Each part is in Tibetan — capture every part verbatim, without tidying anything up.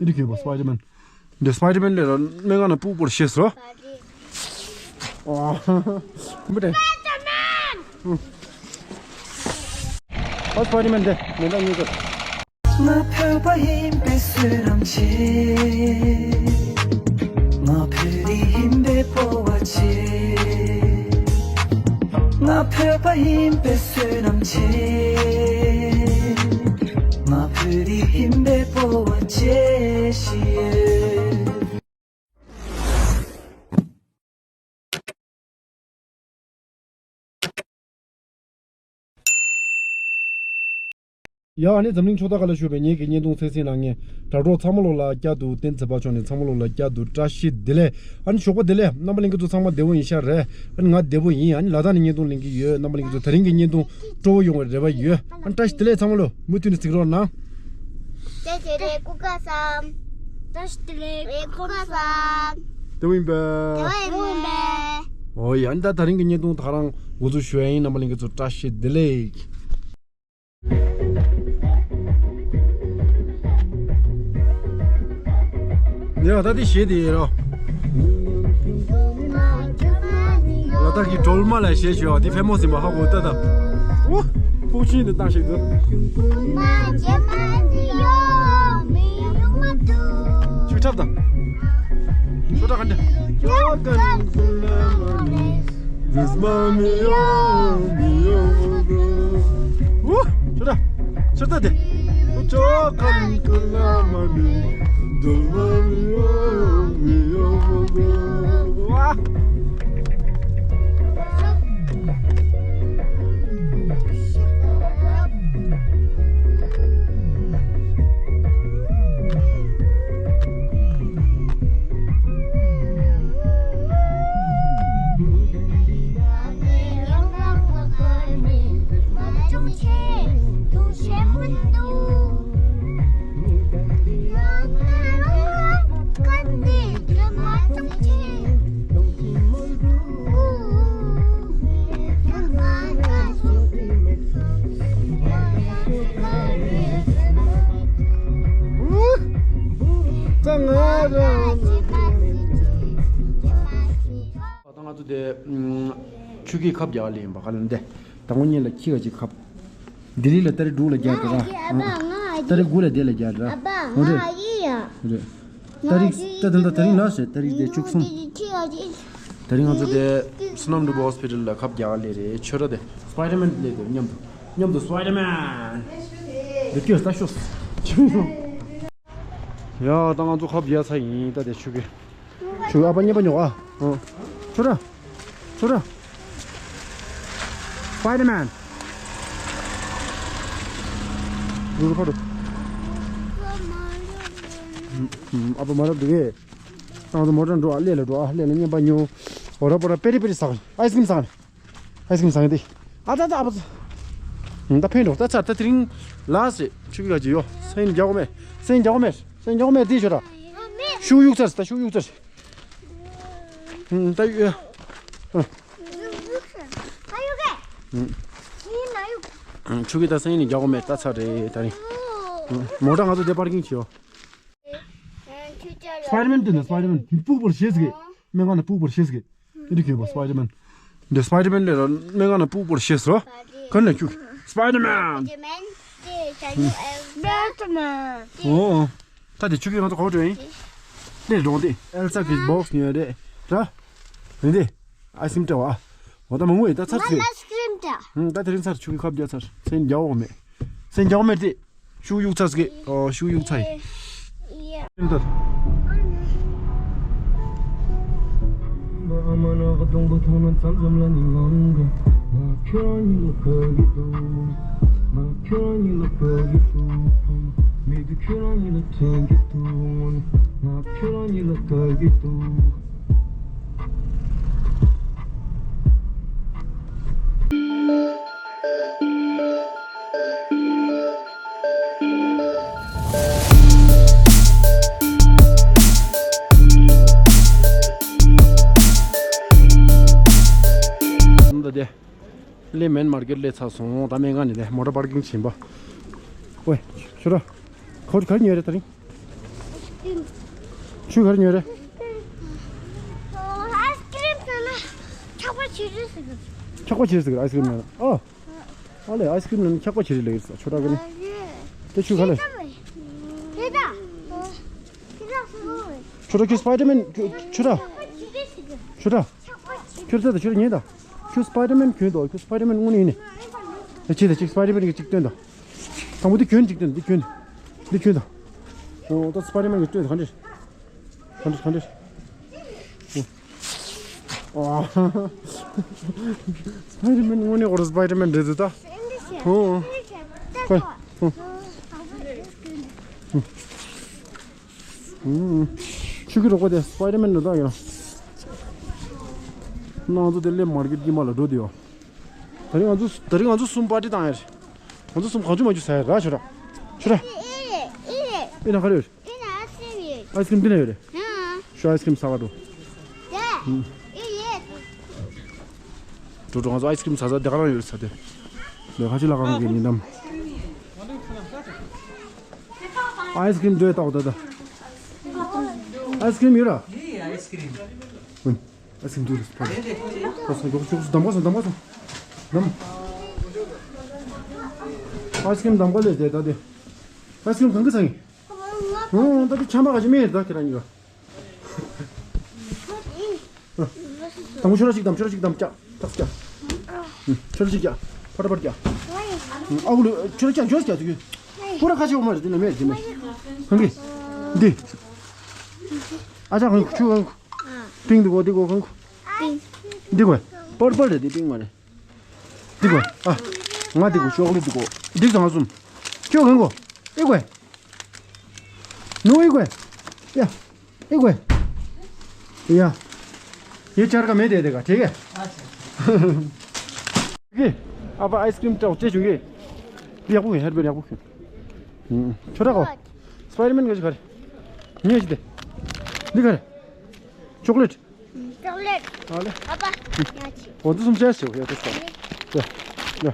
འདི་གྱོན་པ་སྤའི་ཌར་མན། འདི་སྤའི་ཌར་མན་ལས་ར་སྨན་ཁང་ནས་སྤུ་བོར་ཤེས་སོ། ཨ། མི་དྲན། ཨ་སྤའི་ཌར་མན་འདི་མེ་མདའ་གཉིས་ཀ། ང་བོད་པ་ཡིན་པའི་བསོད་ནམས་ཆེ། ང་བོད་རིགས་ཡིན་པའི་སྤོབས་པ་ཆེ། ང་བོད་པ་ཡིན་པའི་བསོད་ནམས་ཆེ། ང་བོད་རིགས་ཡིན་པའི་སྤོབས་པ་ཆེ་ཞེས། ཡ། ཨ་ནི་འཛམ་གླིང་ཕྱོགས་མཐའ་ཁག་ལ་བཞུགས་པའི་ངེད་ཀྱི་བརྙན་ཐུང་གསན་གཟིགས་གནང་མཁན་དྲ་གྲོགས་ཚང་མ་ལོ་ལ་བསྐྱར་དུ། བསྟན་འཛིན་པ་མཆོག་ནས་ཚང་མ་ལོ་ལ་བསྐྱར་དུ་བཀྲ་ཤིས་བདེ་ལེགས། ཨ་ནི་ཞོགས་པ་བདེ་ལེགས། རྣམ་པ་ལྷན་རྒྱས་ཚོ་ཚང་མ་བདེ་པོ་ཡིན་ཤག་རེད། ཨ་ནི་ང་བདེ་པོ་ཡིན། ཨ་ནི་ལ་དྭགས་ནས་བརྙན་ཐུང་ལེན་གྱི་ཡོད། རྣམ་པ་ལྷན་རྒྱས་ཚོ་དེ་རིང་གི་བརྙན་ཐུང་སྤྲོ་བོ་ཡོང་བའི་རེ་བ་ཡོད། ཨ་ནི་བཀྲ་ཤིས་བདེ་ལེགས་ཚང་མ་ལོ། མུ་མཐུད་ནས་གཟིགས་རོགས་གནང་། བཀྲ་ཤིས་བདེ་ལེགས་སྐུ་ཁམས་བཟང་། བཀྲ་ཤིས་བདེ་ལེགས་སྐུ་ཁམས་བཟང་། བདེ་པོ་ཡིན་པས། བདེ་པོ་ཡིན་པས། ཨོ་ཡ། ཨ་ནི་ད་དེ་རིང་གི་བརྙན་ཐུང་ད་ག་རང་འགོ་འཛུགས་ཞུ་ཡ་ཡིན། རྣམ་པ་ལྷན་རྒྱས་ཚོ་བཀྲ་ཤིས་བདེ་ལེགས། ཡ། ད་འདི་གཞས་དེ་ཡིན་རོ། ལ་དྭགས་ཀྱི་སྒྲོལ་མ་ལ་གཞས་ཞུ་བ་འདི་ཕེ་མོ་སི་ཡིན་པ་ཧ་གོ་ད་ད། ཨོ། ཕུག་ཆིན་དུ་བཏང་ཞིག་འདུག་ཆུ་ཁྲབ་དང་། ཆུ་ཁྲབ་ག་འདྲ། ཨུ། ཆུ་ཁྲབ། ཆུ་ཁྲབ་དེ། ཝ། ད་ང་ཚོ་དེ་ཆུ་ཁྱི་ཁབ་རྒྱག་ལེ་ཡིན་པ་ག་ལ་འདི། ད་ངོ་ཉིན་ལ་ཁྱི་ག་ཅིག་ཁབ། ལྡི་ལི་ལ་ཏ་རིག་དྲུག་ལ་རྒྱག་འདྲ། ཏ་རིག་དགུ་ལ་དེ་ལ་རྒྱག་འདྲ། འོ་རེད། རེད། ཏ་རིག་ད་ད་ད་ད་རིང་ལ་ཟེར། ཏ་རིག་དེ་བཅུ་གསུམ། ད་རིང་ང་ཚོ་དེ་བསོད་ནམས་འབྲུག་པ་ཧོ་སི་པི་ཊལ་ལ་ཁབ་རྒྱག་ལེ་རེད། ཆོས་ར་དེ་སྤའི་ཌར་མན་ལེ་དེ་མཉམ་དུ་མཉམ་དུ་སྤའི་ཌར་མན། འདི་སྐྱོ་ས་ཤོག་ཡ། ད་ང་ཚོ་ཁབ་རྒྱག་ཚར་ཡིན། ད་དེ་ཆུ་གི་ཆུ་ཨ་ཕ་གཉེར་པ་ཉོག་ཨ། ཨ། ཆུ་ར། ཆུ་ར། སྤའི་ཌར་མན། རུ་རུ་ཁ་རུ། ཨ་ཕ་མ་རབས་འདུག་གས། ང་ཚོ་མོ་ཊ་འགྲོ་ཨ། ལས་ལ་འགྲོ་ཨ། ལས་ལ་གཉེར་པ་ཉོ། འོ་ར་པོ་ར་པེ་རི་པེ་རི་ཟ་གི། ཨའི་སི་ཀྲིམ་ཟ་གི། ཨའི་སི་ཀྲིམ་ཟ་གི་འདི། ཨ་ད་ད་ཨ་ཕ་ཚ། ད་ཕན་འགྲོ་ད་ཚ། ད་དེ་རིང་ལ་ཟེ་ཆུ་གི་ག་ཅི་ཡོ། སེན་རྒྱ་གོ་མེ། སེན་རྒྱ་གོ་མེ། སེན་རྒྱ་གོ་མེ་དེ་ཤོ་ར། ཤུགས་གཡུག་ཚར་ད་ཤུགས་གཡུག་ཚར། ད་ཡོ། ཆུ་གི་ད་སེན་ནི་རྒྱ་གོ་མེ་ད་ཚ་རེད་ད་རིང་། མོ་ཊ་ང་ཚོ་དེ་པར་ཀིང་བྱེད་ཡོ། སྤའི་ཌར་མན་དེ་ནི་སྤའི་ཌར་མན་དེ་སྤུག་པར་ཤེས་གི། སྨན་ཁང་ནས་སྤུག་པར་ཤེས་གི། དེ་འདྲ་གྱོན་པ་སྤའི་ཌར་མན། འདི་སྤའི་ཌར་མན་ལས་ར་སྨན་ཁང་ནས་སྤུག་པར་ཤེས་རོ། ག་ནས་ཁྱུག་སྤའི་ཌར་མན། སྤའི་ཌར་མན། ཨོ། ད་དེ་ཆུ་གི་ང་ཚོ་ག་པར་འགྲོ་ཡིན། དེ་འགྲོ་དེ་ཨེལ་ས་གི་བོག་སི་ཉོས་རེད་ར། རེད་དེ། ཨའི་སི་ཀྲིམ་སྤྲད་པ། འོ་ད་མང་པོ་ཡིན་ད་ཚར་ཚོད། ང་ཨའི་སི་ཀྲིམ་སྤྲད། ད་དེ་རིང་ཚར་ཆུ་གི་ཁབ་རྒྱག་ཚར། སེན་རྒྱག་འོ་མེད། སེན་རྒྱག་འོ་མེད་དེ། ཤུགས་གཡུག་ཚར་ཟིག་ཨོ་ཤུགས་གཡུག་ཚར་ཡིན། ཨ་མ་ནག་སྡོང་པོ་མཐོང་ན་མཚམས་མཚམས་ལ་ནི་ངང་གི། ང་ཁྱོད་རང་གཉིས་ལ་དགའ་གི་འདུག་ང་ཁྱོད་རང་གཉིས་ལ་དགའ་གི་འདུག་མི་དེ་ཁྱོད་རང་གཉིས་ལ་དྲན་གི་འདུག་ང་ཁྱོད་རང་གཉིས་ལ་དགའ་གི་འདུག་ད་དེ་ལས་མེན་མར་ཀེཊ་སླེབས་ཚར་སོང་། ད་སྨན་ཁང་ནས་དེ་མོ་ཊ་པར་ཀིང་བྱིན་པ། ཝེ། ཤོ་ར། ཁོ་ག་རེ་ཉོས་རེད་ད་རིང་། ཁྱོད་ག་རེ་ཉོས་རེད། ཨའི་སི་ཀི་རིམ་ཟེར་ན་འཁྱག་པ་ཆེ་རེད་ཟེར་གི། འཁྱག་པ་ཆེ་རེད་ཟེར་གི་ཨའི་སི་ཀི་རིམ་ཉོས་ན། ཨ། ཨ་ལས་ཨའི་སི་ཀི་རིམ་ལ་ནི་འཁྱག་པ་ཆེ་རེད་ལབ་ཡོད་ས། ཆོས་གྲགས་ག་ནས། དེ་ཆོས་ག་ལས། དེ་ད། དེ་ད་སུ་ལོ་རེད། ཆོས་གྲགས་ཁྱོད་སི་པའི་ཌར་མེན་ཁྱོད་ཆོས་གྲགས། འཁྱག་པ་ཆེ་རེད་ཟེར་གི། ཆོས་གྲགས། འཁྱག་པ་ཆེ། ཁྱོད་ཚོ་ད་ཁྱོད་ཉན་ད། ཁྱོད་སི་པའི་ཌར་མེན་གྱོན་དོ། ཁྱོད་སི་པའི་ཌར་མེན་དངོས་གནས་ཡིན་ནི། ཨ་ཅེ་ད་ཅིག་སི་པའི་ཌར་མེན་གྱི་ཅིག་སྟོན་དང་། དང་པོ་འདི་གྱོན་ཅིག་སྟོན། འདི་གྱོན། འདི་གྱོན་དང་། ཨོ་ད་སི་པའི་ཌར་མེན་གྱི་སྟོན་ག་འདྲ། ག་འདྲ་ག་འདྲ། ཨོ། སི་པའི་ཌར་མེན་དངོས་གནས་ཁོ་རང་སི་པའི་ཌར་མེན་རེད་འདུག་ད། ཨོ། ཁོས། ཨོ། ཨུམ། ཆུ་གི་རོགས་པ་དེ་སི་པའི་ཌར་མེན་འདྲ་ད་ཡང་། ང་ཚོ་དེ་སླེབས་མར་ཀེཊ་དཀྱིལ་མ་ལ་འགྲོ་དུས་ཡོད། ད་རིང་ང་ཚོ་ད་རིང་ང་ཚོ་གསུམ་པར་ཊི་བཏང་ཡ་རེད། ང་ཚོ་གསུམ་གང་བྱུང་མང་བྱུང་ཟ་ཡ་ར་ཆོས་གྲགས། ཆོས་གྲགས། ཨེ་རེད་ཨེ་རེད། ཨེ་ན་ག་རེ་ཡོད། ཨེ་ན་ཨའི་སི་ཀི་རིམ་ཡོད། ཨའི་སི་ཀི་རིམ་འདི་ན་ཡོད་རེད། ཧང་། ཤོག་ཨའི་སི་ཀི་རིམ་ཟ་ག་འགྲོ། དེ། ཨེ་རེད། འགྲོ་འགྲོ་ང་ཚོ་ཨའི་སི་ཀི་རིམ་ཟ་ས་དེ་ག་རང་ཡོད་རེད་ས་དེ། ལས་ཁ་ཅིག་ལ་གང་གི་ཉིན་དམ། ཨའི་སི་ཀི་རིམ་འདོད་ལྟ་འོ་ད་ད། ཨའི་སི་ཀི་རིམ་ཡོད་ར། ཡོད་ཡོད་ཨའི་སི་ཀི་རིམ། ཨུན། ཨའི་སི་ཀི་རིམ་འདུག་རེད་ཕ། ཕ་སོང་འགྲོ་ཅོག་སུ་འདམ་ག་སོང་འདམ་ག་སོང་། འདམ། ཨའི་སི་ཀི་རིམ་འདམ་ག་ལས་དེ་ད་དེ། ཨའི་སི་ཀི་རིམ་གང་གི་ཚང་ཡིན། ཨོ་ད་དེ་ཆམ་པ་ག་ཅི་མེད་ད་ཁྱེད་རང་གཉིས་ཀ། དང་པོ་ཆོ་ར་ཅིག་དམ་ཆོ་ར་ཅིག་དམ་ཀྱ་ཏག་ཀྱ། ཆོ་ར་ཅིག་ཀྱ་ཕ་ཏ་པར་ཀྱ། ཨ་ཁུ་ལུ་ཆོ་ར་ཀྱ་འཇོག་ཀྱ་དུ་ཡོད། པུ་ར་ཁ་ཆེ་བ་མ་རེད་དེ་ན་མེད་དེ་མེད། གང་གི་འདི། ཨ་ཅག་གང་ཆུ་གང་། ཏིང་འདི་གོ་འདི་གོ་གང་། འདི་གོ་པར་པར་རེད་དེ་ཏིང་མ་རེད། འདི་གོ་ཨ། ང་འདི་གོ་ཅོག་ལེ་འདི་གོ་འདི་གང་གསུམ། ཁྱོད་གང་གོ་ཨི་གོ་ནུ་ཨི་གོ་ཡ། ཨི་གོ་ཡ། ཡེ་ཆར་ག་མེད་དེ་དེ་ག་དེ་ག་ཨ་ཕ་ཨའི་སི་ཀི་རིམ་སྤྲད་སྤྲད་བྱུང་གི་འདི་ཡག་པོ་ཧེར་བེར་ཡག་པོ་ཁྱོད་ཆོ་ར་གོ་སི་པའི་ཌར་མེན་ག་ཅི་ག་རེ། ཉེ་ཅི་དེ། འདི་ག་རེ། ཅོག་ལེ་ཊི། ཅོག་ལེ་ཊི། ཨ་ལེ། ཨ་ཕ། ཡ་ཆི། འོ་འདི་གསུམ་བྱས་ཞེས་ཡ་དེ་ས། ཡ། ཡ།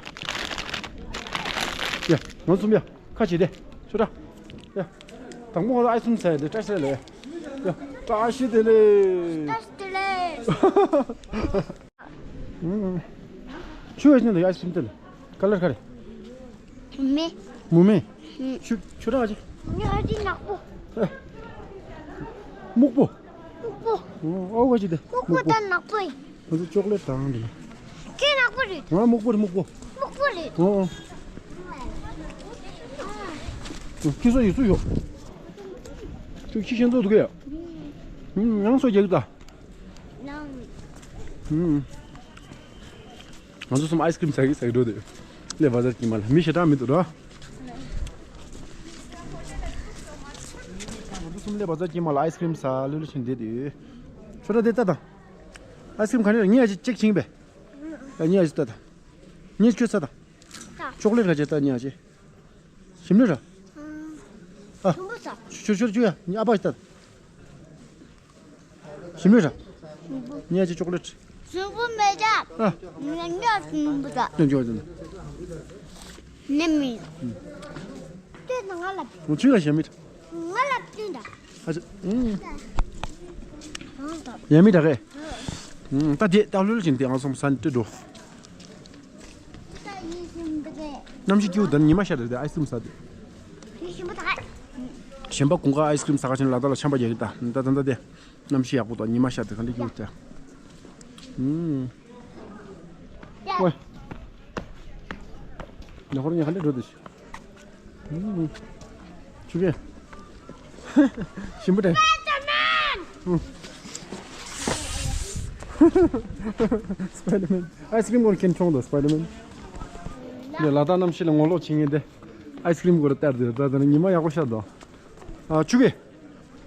ཡ། ང་གསུམ་ཡ། ཁ་ཆེ་དེ། ཆོ་ར། ཡ། དང་པོ་ང་ཚོ་ཨའི་སི་ཀྲིམ་ཟ་ཡ་དེ་བཀྲ་ཤིས་བདེ་ལེགས། ཡ། བཀྲ་ཤིས་བདེ་ལེགས། བཀྲ་ཤིས་བདེ་ལེགས། ཆུ་ཡ་ཆི་ན་དེ་ཨའི་སི་ཀྲིམ་དེ་ལ། ཀ་ལར་ག་རེ། མེ། མུ་མེ། ཆུ་ཆུ་ར་ག་ཅི། ཉ་ཅི་ནག་པོ། ཨ། སྨུག་པོ། སྨུག་པོ། ཨོ་ག་ཅི་དེ། སྨུག་པོ་དང་ནག་པོ་ཡིན། ང་ཚོ་ཅོག་ལེ་ཊི་དང་དེ་ལ། ཁྱེད་ནག་པོ་རེད། ང་སྨུག་པོ་རེད་སྨུག་པོ། སྨུག་པོ་རེད། ཨོ་ཨོ། ཁྱི་སོ་ཡི་སུ་ཡོད། ཁྱོད་ཁྱི་ཤེས་ཚོད་འདུག་གས། ཡང་སོ་རྒྱག་ད། ང་ཚོ་གསུམ་ཨའི་སི་ཀྲིམ་ཟ་གི་ཟ་གི་འགྲོ་དུས། ལས་བ་ཟར་གྱི་མ་ལ་མི་ཞེ་དྲག་མི་འདུག་ར། ང་ཚོ་གསུམ་ལས་བ་ཟར་གྱི་མ་ལ་ཨའི་སི་ཀྲིམ་ཟ་ལུ་ལུ་ཕྱིན་བསྡད་དུས། ཆོ་ར་དེ་ལྟ་དང་། ཨའི་སི་ཀྲིམ་ག་ནས་ར་ངས་ཅིག་ཅེག་བྱིན་པས། ཨ་ངས་ཅིག་ལྟ་དང་། ངས་ཁྱོད་ལྟ་དང་། ཅོག་ལེ་ཊི་ག་ཅིག་ལྟ་ངས་ཅིག་ཞིམ་ནི་ར། ཨ། ཆུང་པོ་ཟ། ཆུ་ཆུ་ཆུ་ཡ། ཨ་ཕ་ཞིག་ལྟ། ཞིམ་མེད་ར། ཉལ་ཅི་ཅོག་ལེ་ཊི། ཞིམ་པོ་མེད་ད། ཨ། ཉལ་ཉལ་ཞིམ་པོ་ད། ཉལ་ཉལ་ཉལ། ནི་མི། ལྟོས་ན་ང་ལ། ང་ཆུ་ལ་ཞེ་མེད། ང་ལ་ལྟོས་ད། ཨ་ཅེ། ཨུམ། ཡ་མི་ད་གས། ཨུམ། ད་དེ་ད་ལུ་ལུ་ཅིན་དེ་ང་སོང་སན་ཏེ་འགྲོ། གནམ་གཤིས་སྐྱིད་པོ་དང་ཉི་མ་ཤར་དུས་ཨའི་སི་ཀྲིམ་ཟ་དུས། གཞན་པ་དགུན་ཁ་ཨའི་སི་ཀྲིམ་ཟ་ག་ཕྱིན་ལ་ད་ལ་ཆམ་པ་རྒྱག་གི་ད་ད་ད་ད་དེ། གནམ་གཤིས་ཡག་པོ་དང་ཉི་མ་ཤར་དུས་ག་འདྲ་སྐྱིད་པོ་ད། ཨུམ། ཝེ། ནེ་ཧོར་ཉི་ག་འདྲ་འགྲོ་དུས། ཨུམ། ཆུ་བེ། ཞིམ་པོ་དྲན། སི་པའི་ཌར་མེན། ཨའི་སི་ཀྲིམ་སྐོར་མཁན་ཆུང་དོ་སི་པའི་ཌར་མེན། འདི་ལ་དྭགས་གནམ་གཤིས་ལ་ངོ་ལོག་བྱེད་མཁན་དེ། ཨའི་སི་ཀྲིམ་སྐོར་ལྟར་དེ་ད་ད་ཉི་མ་ཡག་པོ་ཤར་དོ། ཨ་ཆུ་བེ།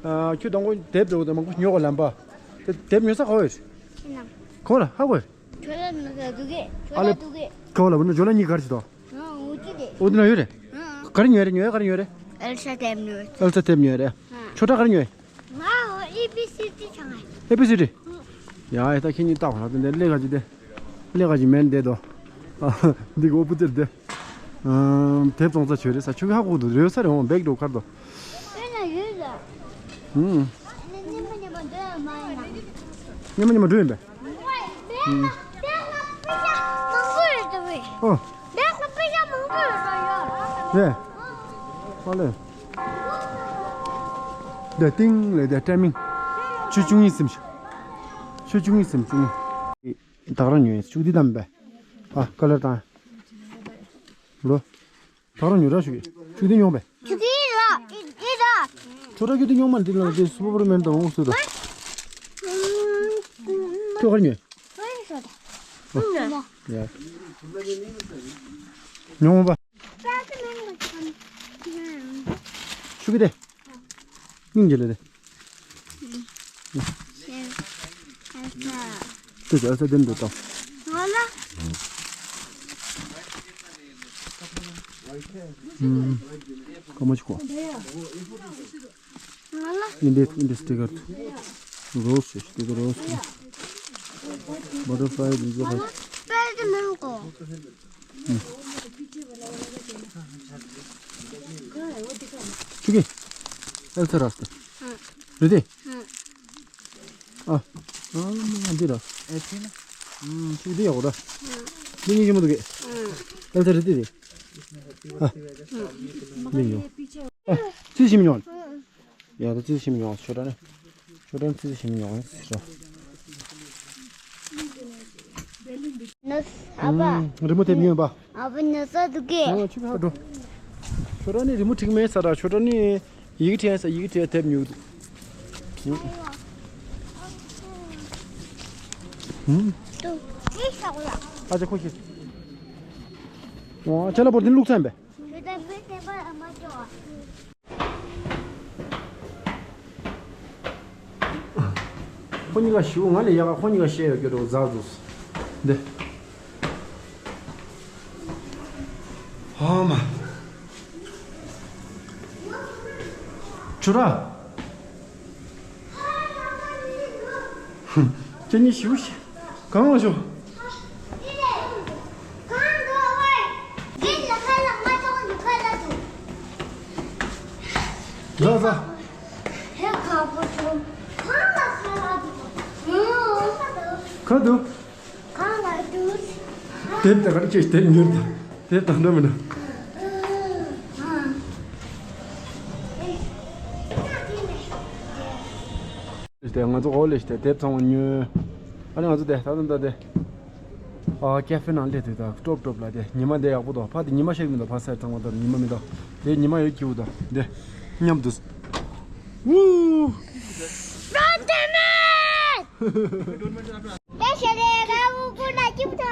ཨ་ཁྱོད་དང་པོ་དེབ་འགྲོ་དེ་མང་པོ་ཉོ་གོ་ལམ་པ། དེ་དེབ་ཉོ་ས་ག་བས། གོ་ལ་ཧ་གོ། ཁྱོད་ལ་ནི་ཟ་འདུག་གས། ཁྱོད་ཨ་ལེ། ལ་འདུག་གས། ཁོ་ལ་བུ་ནི་ཇོ་ལ་གཉིས་གར་ཅི་དོ། ཨ་འུ་ཅི་དེ། འུ་དེ་ན་ཡོད་རེད། ཨ། ག་རེ་ཉོས་རེད་ཉོས་ག་རེ་ཉོས་རེད། ཨེལ་ས་དེབ་ཉོས། ཨེལ་ས་དེབ་ཉོས་རེད། ཨ། ཁྱོད་ད་ག་རེ་ཉོས། ང་ཨེ་བི་སི་ཌི་ཆང་ཨེ། ཨེ་བི་སི་ཌི། ཡ་ཨེ་ད་ཁྱེད་གཉིས་ལྟ་བ་ལ་དེ་འདྲ་ལས་ཀ་ཅི་དེ། ལས་ཀ་ཅི་མེད་འདེད་དོ། ཨ་འདི་གོ་བུ་དེར་དེ། ཨ་དེབ་བཙོང་ས་བྱོས་རེད་ས་ཆུ་ཁ་ཁོག་ཏུ་རེད་ས་རེད་འོང་བེག་འགྲོ་ཁར་དོ། ཨེ་ན་ཡོད་ལ། ཨུམ། ཉི་མ་ཉི་མ་འགྲོ་ཡིན་པས། ཨོ། རེད། ཨོ་ལེ། འདི་ཏིང་ལེ་འདི་ཊའི་མིང་། ཆུ་བཅུ་གཉིས་ཟིན་ཤག་ཆུ་བཅུ་གཉིས་ཟིན་བཅུ་གཉིས། ད་ག་རང་ཉོས་ཡིན་ཆུ་འདི་དམ་པས། ཨ་ཀ་ལར་དང་། ལོ། ད་ག་རང་ཉོས་ར་ཞུ་གི་ཆུ་འདི་ཉོས་པས། ཆུ་འདི་ར་ཨི་ཨི་ར། ཁྱོད་ར་ཁྱོད་འདི་ཉོས་མ་འདི་ལ་འདི་སུ་པར་མེན་དང་འོང་སུ་དང་། ཁྱོད་ག་ར་ཉོས། ཡ། ཉོས་མ་པ། ཆུ་གི་དེ། སྙིང་རྗེ་ལེ་དེ། དེ་ཅག་ས་དེ་འདུག་དང་། ང་ལ། ཀ་མ་ཆུ་ཁོ། ང་ལ། ཨིན་ཌི་ཨིན་ཌི་སི་ཊི་ཀར། རོ་སི་སི་ཊི་ཀར་རོ་སི་སི། བ་ཊར་ཕ་ལའི་དེ་ཚོ། ང་ལ་པེ་ཏི་མིན་གོ། ཆུ་གི་ཨེལ་ཚ་ར་སྟེ། རེད་དེ། ཨ། ཨ་མ་འདི་ར། ཨེ་ཆི་ན། ཨུམ་ཆུ་གི་འདི་ཡག་གོ་ར། འདི་གཉིས་ཆེན་པོ་འདུག་གི་ཨེལ་ཚ་རེད་དེ་དེ། ཨ། འདི་ཡོ། ཨ་ཙི་ཞིམ་ཡོང་། ཡ་ད་ཙི་ཞིམ་ཡོང་ཆོ་ད་ནི། ཆོ་ད་ནི་ཙི་ཞིམ་ཡོང་ཟེར་ར། ནུ། ཨ་ཕ། རི་མོ་དེབ་ཉོས་པ། ཨ་ཕ་ནུ་ས་འདུག་གི་ཨ་ཆུ་ཁ་འགྲོ། ཆོ་ད་ནི་རི་མོ་འགྲིག་མེད་ས་ར་ཆོ་ད་ནི། ཡི་གེ་བྲིས་ས་ཡི་གེ་བྲིས་དེབ་ཉོས་འདུག་ཨུམ། ཨ་ཅག་ཁོ་ཤི། ཨོ་ཅ་ལ་བོར་དིན་ལུག་ཚན་པས། ཁོ་གཉིས་ཀ་ཞུ་ང་ལས་ཡག་ག་ཁོ་གཉིས་ཀ་བཤད་ཡོད་རྒྱུ་འགྲོ་ཟ་ཟུ། འདི། ཧ་མ། ཆུ་ར། ཁྱེད་གཉིས་ཞུ་ཤི། གང་ལ་ཤོག་ལ་ལ། ཁ་འདུག་དེབ་དེ་ག་རེ་ཁྱེད་དེབ་འགྱུར་དང་དེབ་དང་འདྲ་མི་འདྲ། དེ་ང་ཚོ་ཧོ་ལེ་ཞིག་དེ་དེབ་ཚང་མ་ཉོས། ཨ་ནི་ང་ཚོ་དེ་ད་ད་ད་དེ་ཨ་ཀེ་ཧྥེ་ནང་སླེབས་དུས་ད་ཀྲོབ་ཀྲོབ་ལ་དེ་ཉི་མ་དེ་ཡག་པོ་འདུག་ཕ་དེ་ཉི་མ་ཤེག་མི་འདུག་ཕ་སར་ཚང་མ་ད་ཉི་མ་མི་འདུག་དེ་ཉི་མ་ཡོད་ཀྱི་འདུག་དེ་མཉམ་དུ། ཝུ། རོ་ཏེ་མེ། ད་ཤ་རེ་ག་འུ་ཀུ་ན་ཅིབ་ཐ།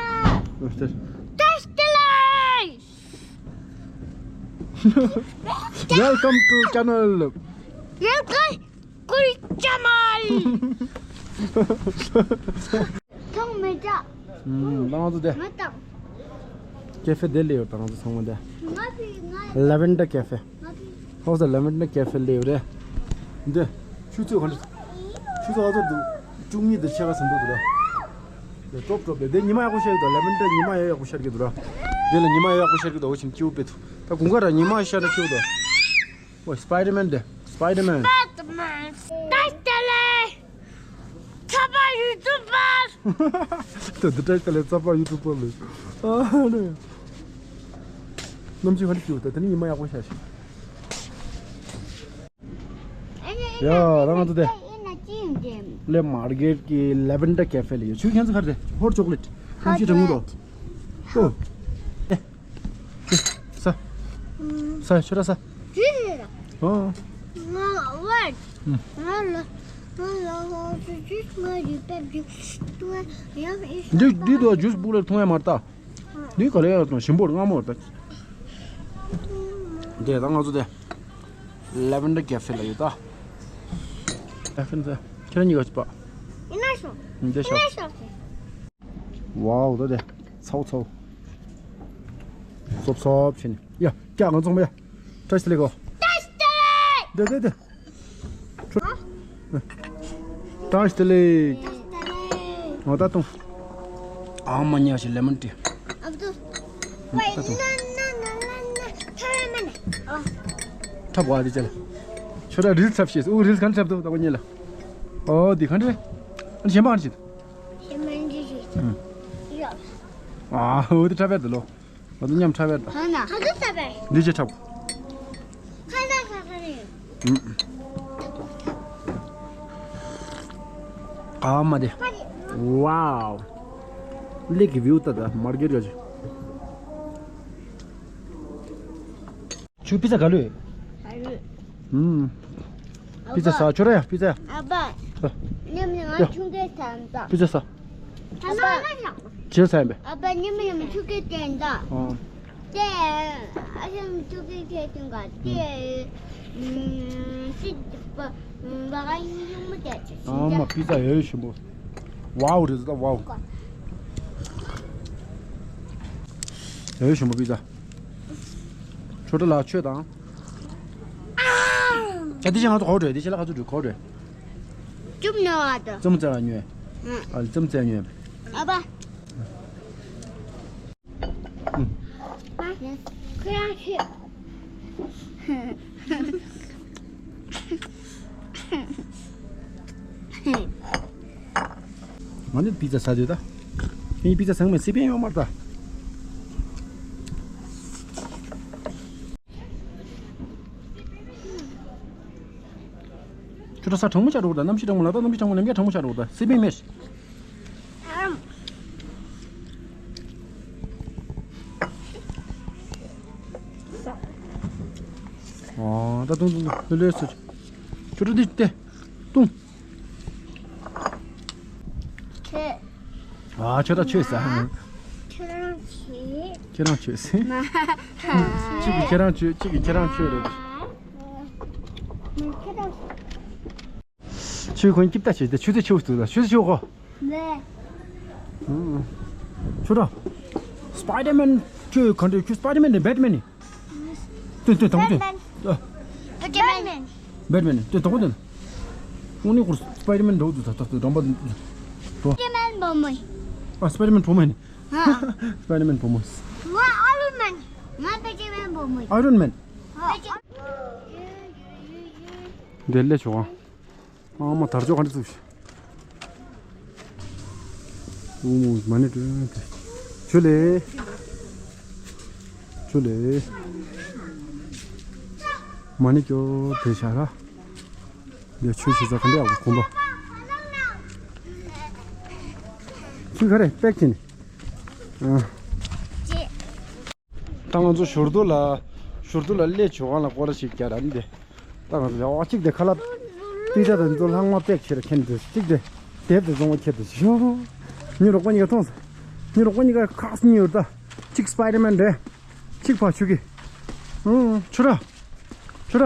ད་ཤ་ལེ། Welcome to channel. Welcome to channel. ཐོང་མེ་ཅག་ཨུམ། ང་ཚོ་དེ། ང་དང་། ཀེ་ཧྥེ་དེ་སླེབས་ཡོད་པ་ང་ཚོ་ཚང་མ་དེ། ང་ཕི་ང་། ལེ་ཝན་ཌར་ཀེ་ཧྥེ། ང་ཕི། ཧོ་ས་ལེ་ཝན་ཌར་ཀེ་ཧྥེ་སླེབས་ཡོད་རེད། འདི། ཆུ་ཚོད་ག་འདྲ། ཆུ་ཚོད་ཨ་ཚོད་འདུག་བཅུ་གཉིས་དང་ཕྱེད་ཀ་ཟིན་འདུག་འདུག་ར། དེ་ཀྲོབ་ཀྲོབ་རེད་དེ་ཉི་མ་ཡག་པོ་ཤར་གི་འདུག་ལེ་ཝན་ཌར་ཉི་མ་ཡག་ཡག་པོ་ཤར་གི་འདུག་ར། དེ་ལ་ཉི་མ་ཡག་ཡག་པོ་ཤར་གི་འདུག་འོ་ཆེན་སྐྱིད་པོ་དཔེ་ཐུག་ད་དགུན་ཁ་ར་ཉི་མ་ཤར་ན་སྐྱིད་པོ་འདུག་ཨོ་སི་པའི་ཌར་མེན་དེ། སི་པའི་ཌར་མེན། སི་པའི་ཌར་མེན། ད་ལྟ་ལས། ཚ་པ་ཡུ་ཊུབ་པར། ད་འདི་ཏྲ་ལྟ་ལས་ཚ་པ་ཡུ་ཊུབ་པར་ལས། ཨ་ནི། གནམ་གཤིས་ཧ་ལས་སྐྱིད་པོ་ད་དེ་ནི་ཉི་མ་ཡག་པོ་ཤར་ཤག་ཡ་རང་ང་ཚོ་དེ། ལེ་མར་གེཊ་གི་ལེ་ཝན་ཌར་ཀེ་ཧྥེ་ལ་ཡོད། ཆུ་ཁྱེད་ཚོ་ག་རེ་རེད། ཧོཊ་ཅོག་ལེཊ། གནམ་གཤིས་གྲང་མོ་འདུག་ཨོ། ཨེ། ས། ས་ཆུ་ར་ས། ཨོ། ང་ལ་ང་ལ་ང་ལ་ང་ལ་ཇུས་ང་ཡི་པེབ་ཇུས་ཏུ་ཡང་ཨིས། འདི་འདི་དུ་ཇུས་སྦུག་ལ་འཐུང་ཡ་མ་རེད་ད། འདི་ག་ལ་ཡ་དང་ཞིམ་པོ་རེད་མངར་མོ་རེད་ད། དེ་ད་ང་ཚོ་དེ། ལེ་ཝན་ཌར་ཀེ་ཧྥེ་ལ་ཡོད་ད། ཀེ་ཧྥེ་ནི་ཁྱེད་རང་གཉིས་ཀ་ཅིག་པ། ཡིན་ན་ཤོག་འདི་ཤོག་ཡིན་ན་ཤོག་ཝའོ་ད་དེ། ཚའོ་ཚའོ། སོབ་སོབ་བྱས་ནས་ཡ་ཀྱ་ང་ཚོ་མ་ཡ། བཀྲ་ཤིས་བདེ་ལེགས་གོ། བཀྲ་ཤིས་བདེ་ལེགས། དེ་དེ་དེ། བཀྲ་ཤིས་བདེ་ལེགས། ཨོ་ད་ཐུང་། ཨ་མ་ཉག་ཞིག་ལེ་མོན་ཊི། ཨ་བུ། ད་ཐུང་། ཐབ་ག་དེ་ཅལ། ཁྱོད་ར་རིལ་འཁྲབ་ཤེས། ཨོ་རིལ་ག་འཁྲབ་ཐུབ་ད་པ་ཉེ་ལ། ཨོ་འདི་ག་འཁྲབ། ཨ་གཞན་པ་ག་འཁྲབ། གཞན་པ་འདི་ཞིག་ཨ་ཨོ་འདི་འཁྲབ་པས་འདི་ལོ། ང་ཚོ་མཉམ་འཁྲབ་པས་ད། ཁ་ན་ཁ་ཚ་ཚ་པས། འདི་ཅི་འཁྲབ། ཁ་ན་ཁ་ཁ་ནི། ཨ་མ་དེ། ཝའོ། ལེགས་ཀྱི་བིའུ་ད་ད་མར་གེར་ག་ཅི། ཁྱོད་པི་ཙ་ག་ལོས། ཨུམ། པི་ཙ་ཟ་ཁྱོད་ར་ཡ་པི་ཙ་ཡ། ཨ་པ། ཨ། ཉམས་ཉམས་ང་ཆུང་གེ་ཐན་ད། པི་ཙ་ཟ། ཨ་པ། ཁྱེད་ཟ་ཡིན་པས། ཨ་པ་ཉམས་ཉམས་ཆུང་གེ་ཐན་ད། ཨོ། དེ་ཨ་ཞང་ཆུང་གེ་ཐན་ད་དེ། ཨུམ། སི་པ་བ་ག་ཡིན་ཡོང་མི་དེ་ཆུ་ཨ་མ་པི་ཙ་ཡོད་ཞིམ་པོ། ཝའོ་རེད་ད་ཝའོ། ཡོད་ཞིམ་པོ་པི་ཙ། ཆོ་འཕྲུལ་ལགས་ཆོས་དང་། ཨ་དེ་བཞིན་ང་ཚོ་གོ་འགྲོ་དེ་བཞིན་ལ་ཁ་ཚུར་འགྲོ་གོ་འགྲོ། ཅུབ་ནོ་ཨ་ད། ཙམ་ཙེ་ལ་ཉོས། ཨ་ཙམ་ཙེ་ཉོས། ཨ་པ། ཁོ་ཡང་ཤི། ང་ནི་པི་ཙ་ཟ་དུས་ད། ངས་པི་ཙ་ཟ་མེད་སི་པན་ཡོད་མ་རེད་ད། ཁྱོད་ས་གྲང་མོ་ཆགས་འགྲོ་གི་ད། གནམ་གཤིས་གྲང་མོ་ལ་ད་གནམ་གཤིས་གྲང་མོ་ནམ་རྒྱུན་གྲང་མོ་ཆགས་འགྲོ་གི་ད། སི་པན་མེད། ཨོ་ད་ཏུང་ཏུང་ལྷོད་ལྷོད་སོ། ཁྱོད་འདི་ལྟ། ཏུང་། ཁྱོད། ཨ་ཁྱོད་ད་ཆོས་ཟ། ཁྱོད་རང་ཆོས། ཁྱེད་རང་ཆོས་ཟེར། མ། གཅིག་གིས་ཁྱེད་རང་ཆོས་གཅིག་གིས་ཁྱེད་རང་ཆོས་རེད། ཁྱོད་རང་ཆོས། ཆུ་ཁོན་སྐྱིབས་ལྟ་བྱེད་དེ་ཆུ་ཚོད་ཆུ་ཚོད་ཆུ་ཚོད་ཆུ་ཁོ། ལེ། ཆུ་ར། སྤའི་ཌར་མན་ཁྱོད་ག་འདྲ་ཁྱོད་སྤའི་ཌར་མན་རེད་བེ་ཊི་མན་ནི། ཏོ་ཏོ་དང་པོ་ཏོ། བེ་ཊི་མན། བེ་ཊི་མན་ཏོ་དང་པོ་ཏོ། ཨོ་ནི་ཁོར་སྤའི་ཌར་མན་འགྲོ་དུ་ད་ད་ད་དང་པོ་ཏོ། བེ་ཊི་མན་བུ་མོ། ཨ་སྤའི་ཌར་མན་བུ་མོ་ནི། ཨ། སྤའི་ཌར་མན་བུ་མོ། ང་ཨའི་རོན་མན། ང་བེ་ཊི་མན་བུ་མོ། ཨའི་རོན་མན། ཨ། འདི་ལས་ཆོག་ཨ། ཨ་མ་དར་ལྕོག་ག་འདྲ་བཙུགས་ཤིག་ཨུ་མུ་མ་ཎི་བགྲོད་དེ། ཇུ་ལེ། ཇུ་ལེ། མ་ཎི་སྐྱོར་དེ་བྱ་ར། ཡ་ཆོས་བྱེད་ས་ག་འདྲ་ཡག་པོ་གོམ་པ། ཁྱོད་ག་རེ་པེག་བྱས་ནས། ཨ། ད་ང་ཚོ་ཞོར་དུ་ལ། ཞོར་དུ་ལ་སླེབས་བྱུང་བ་ལ་སྐོར་ར་ཞིག་རྒྱག་ར་འདི། ད་ང་ཚོ་ལ་ཨོ་གཅིག་དེ་ཁ་ལག་པི་ཙ་དང་ཚོ་ལྷག་མ་པེག་བྱེད་ར་ཁྱེར་འདི་གཅིག་དེ། དེབ་དེ་བཙོང་བ་ཁྱེར་འདི་ཞོ། ཉི་རོགས་པ་གཉིས་ཀ་མཐོང་སོང་། ཉི་རོགས་པ་གཉིས་ཀ་ཁག་གཉིས་ཡོད་ད། གཅིག་སྤའི་ཌར་མན་རེད། གཅིག་ཕ་ཆུ་གི། ཨུ། ཆུ་ར། ཆུ་ར།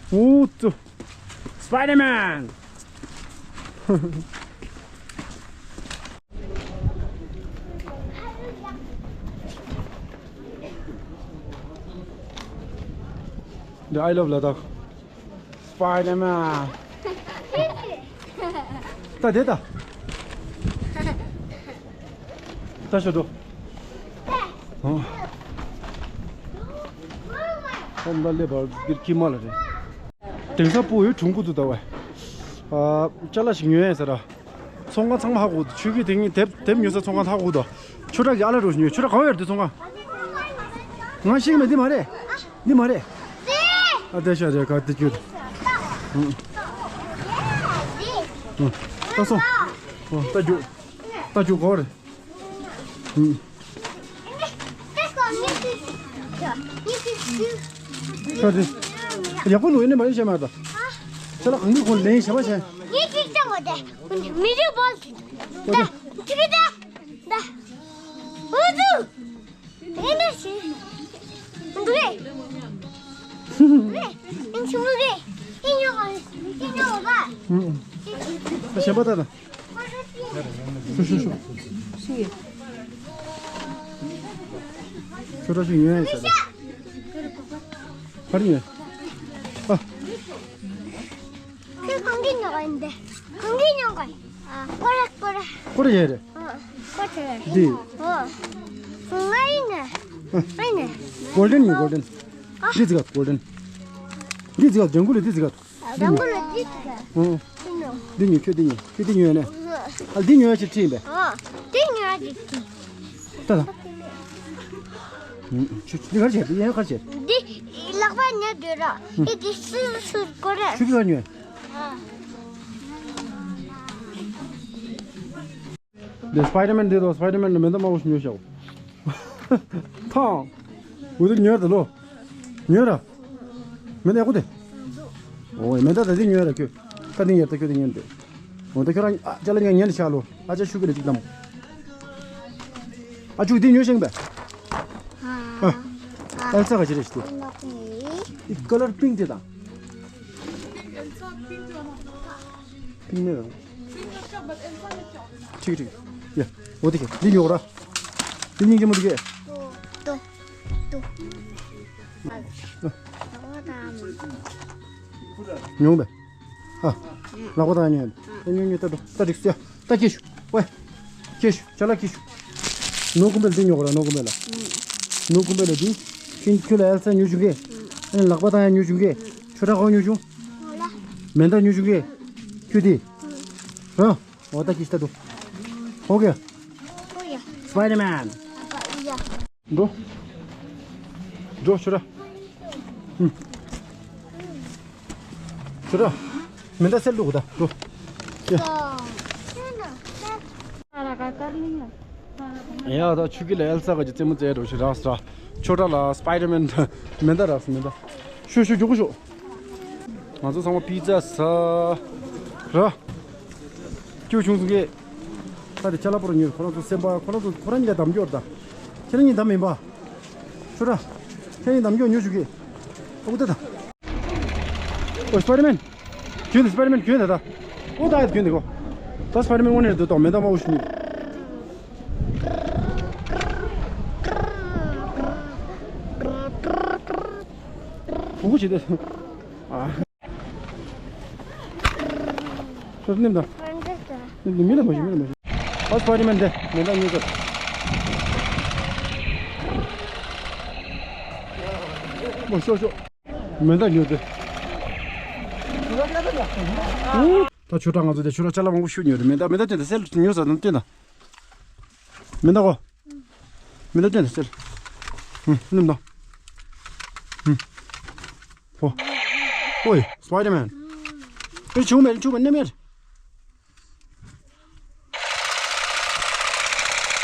ཨུ་ཙུ། སྤའི་ཌར་མན། འདི་I love Ladakh. སྤའི་ཌར་མན། ད་དེ་ད། ད་ཤོད་དོ། ཨོ། ཨོ་མ་ལེ་བར་གིར་ཀི་མ་ལ་རེད། དེང་སང་བུ་ཡོད་གྲུང་པོ་འདུག་ད་བས། ཨ། ཅ་ལག་ཞིག་ཉོས་ཡིན་ཟེར་ར། ཚོང་ཁང་ཚང་མ་ཧ་གོ་འདུག་ཆོས་སྐྱིད་དེ་ངས་དེབ་དེབ་ཉོ་ས་ཚོང་ཁང་ཧ་གོ་འདུག་ཆོས་གྲགས་ཀྱི་ཨ་ལ་རོ་ཞིག་ཉོས། ཆོས་གྲགས་ག་བ་ཡོད་རེད་དེ་ཚོང་ཁང་། ང་ཤེས་ཀྱི་མེད། འདི་མ་རེད། འདི་མ་རེད། ཨ་དེ་ཤ་རེད་ག་དེ་རྒྱུ། ད་སོང་། ད་རྒྱུ། ད་རྒྱུ་གོ་རེད། ཁྱོད་དེ། ཡག་པོ་ནོ་ཡིན་ནི་མ་ཡིན་བཤད་མ་ད། ཁྱོད་ལ་གང་གི་ཁོང་ལེན་བྱ་བ་བྱས། ངས་ཅིག་ཅང་གོ་དེ། མི་རིགས་བོལ་ད། ཅིག་ད། ད། འུ་ཚུ། ཨེ་འདྲ་ཞིག་འདུག་གས། རེད། ཨིན་ཆུང་ངུ་གས། ཨིན་ཉོ་ག་ཨིན་ཉོ་ག་ཨུ། ཨུ། ད་གཞན་པ་ད་ད། ཤུ་ཤུ་ཤུ། ཁྱོད་ར་ཞིག་ཉོ་ཡ་ཡིན་ས་ད། ག་རེ་ཉོ། ཨ། ཁོས་གང་གི་ཉོ་ག་ཡིན་ཏེ། གང་གི་ཉོ་ག་ཡིན། ཨ། ཀོ་ར་ཀོ་ར། ཀོ་ར་ཡ་རེད། ཨ། ཀོ་ར་ཡ་རེད། འདི། ཨ། ང་ཡིན་ནི། ཨ། ང་ཡིན་ནི། གོལ་ཌེན་ནི་གོལ་ཌེན། ཨ། འདི་ཟིག་ག་གོལ་ཌེན། འདི་ཟིག་ག་ལྗང་གུ་ལ་འདི་ཟིག་ག་ལྗང་གུ་ལ་འདི་ཟིག་ག་ཨང་། འདི་ཉོ། ཁྱོད་འདི་ཉོ། ཁྱོད་འདི་ཉོ་ནས། ཨ་འདི་ཉོ་ཡ་ཅིག་ཁྲིད་པས། ཨ་འདི་ཉོ་ཡ་ཅིག་ཁྲིད། ད་ད། ཁྱོད་འདི་ག་རེ་བྱས། འདི་ཡན་ག་རེ་བྱས། འདི་ལག་པ་ཉོ་འདོད་ར། འདི་གི་སུ་སུ་སྐོར་ར། ཁྱོད་ཀྱི་ག་ཉོ། འདི་སྤའི་ཌར་མེན་འདི་དང་སྤའི་ཌར་མེན་ལ་མེ་མདའ་དམར་པོ་ཞིག་ཉོས་ཤག་ཐང་། འུ་དུ་ཉོས་ད་ལོ། ཉོས་ར། མེ་མདའ་ཡག་པོ་དེ། ཨོ་མེ་མདའ་ད་འདི་ཉོས་ར་ཁྱོད། ད་འདི་ཉོས་ད་ཁྱོད་འདི་ཉོས་འདི། འོ་ད་ཁྱོད་རང་ཨ་ཅག་ལ་ཉན་ཉན་ཤག་ལོ། ཨ་ཅག་ཤུ་གི་ལ་ཅིག་བདམ། ཨ་ཅུ་འདི་ཉོས་ཤིང་པས། ཨ་ཨ་ལ་ཚ་ག་ཅི་རེད་ཤི་དེ། ཨི་ཀ་ལར་པིང་དེ་དང་། པིང་མེད་རང་། ཁྲིག་ཁྲིག་ཡ། འོ་དེ་གི་འདི་ཉོ་ར། འདི་སྙིང་རྗེ་མོ་འདུག་གས། ཏོ། ཏོ། ཏོ། ཉོ་བས། ཨ། ལག་པ་དང་ཉོ། ད་ཉོ་ཉོ་ད་འགྲོ། ད་འགྲིག་སོ་ཡ། ད་སྐྱེ་ཞུ། ཝེ། སྐྱེ་ཞུ། ཅ་ལག་སྐྱེ་ཞུ། ནོར་ཀུན་པེ་ལ་འདི་ཉོ་ག་ར། ནོར་ཀུན་པེ་ལ། ནོར་ཀུན་པེ་ལ་འདི། ཁྱོད་ཁྱོད་ལ་ཨེལ་ས་ཉོ་བྱུང་གས། ཨ་ནི་ལག་པ་དང་ཡང་ཉོ་བྱུང་གས། ཆོས་གྲྭ་ཁོ་ཉོ་བྱུང་། མེ་མདའ་ཉོ་བྱུང་གས། ཁྱོད་འདི། ར། འོ་ད་སྐྱེ་ཞུ་ད་འགྲོ། ཨོ་ཀེ། སྤའི་ཌར་མེན། འགྲོ། འགྲོ་ཆོས་གྲྭ། ཧུམ། ཆོས་གྲྭ། མེ་མདའ་སེལ་འགྲོ་གོ་ད་འགྲོ། ཡ། ཡ་ད་ཆུ་ཁྱི་ལ་ཨེལ་ས་ག་ཅིག་རྩེད་མོ་རྩེ་འགྲོ་ཞིག་རག་ར། ཆོས་གྲྭ་ལ་སྤའི་ཌར་མེན་མེ་མདའ་རག་མེ་མདའ། ཤོག་ཤོག་མགྱོགས་པོ་ཤོག་ང་ཚོ་ཚང་མ་པི་ཛ་ཟ་ར། སྐྱོ་བྱུང་སོང་གི། ད་དེ་ཅ་ལག་པོ་ར་ཉོས། ཁོ་རང་ཚོ་སེམས་པ་ཁོ་རང་ཚོ་ཁོ་རང་གཉིས་ལ་གདམ་སྐྱོར་ད། ཁྱེད་རང་གཉིས་གདམ་ཡིན་པ། ཆོས་གྲྭ། ཁྱེད་གཉིས་གདམ་སྐྱོར་ཉོ་བཅུག་གི། ཨོ་ད་ད། ཨོ་སྤའི་ཌར་མེན། གྱོན་ད་སྤའི་ཌར་མེན་གྱོན་ད་ད། ཨོ་ད་ཡ་གྱོན་ད་གོ་ད་སྤའི་ཌར་མེན་དངོས་གནས་འདུག་ད་མེ་མདའ་དམར་པོ་ཞིག་ཉོས། གུ་གུ་བྱེད་དེ། ཨ། ཁྱོད་སྣེམ་དང་། སྣེམ་དང་། མི་ལ་མ་ཞུ། མི་ལ་མ་ཞུ། ཨ་སྤའི་ཌར་མེན་དེ་མེ་མདའ་ཉོས་ཀྱི། མོ་ཤོག་ཤོག་མེ་མདའ་ཉོས་ཏེ། ད་ཆོས་གྲྭ་ང་ཚོ་དེ་ཆོས་གྲྭ་ཅ་ལག་མང་པོ་ཞིག་ཉོས་རེད། མེ་མདའ་མེ་མདའ་སྟོན་དང་། སེལ་ཉོས་ས་དང་སྟོན་དང་། མེ་མདའ་གོ་མེ་མདའ་སྟོན་དང་། སེལ། ཧུམ། སྣེམ་དང་། ཧུམ། ཧོ། ཨོའི། སྤའི་ཌར་མེན། ཨེ་བྱུང་མེད། བྱུང་མེད། སྣེམ་མེད།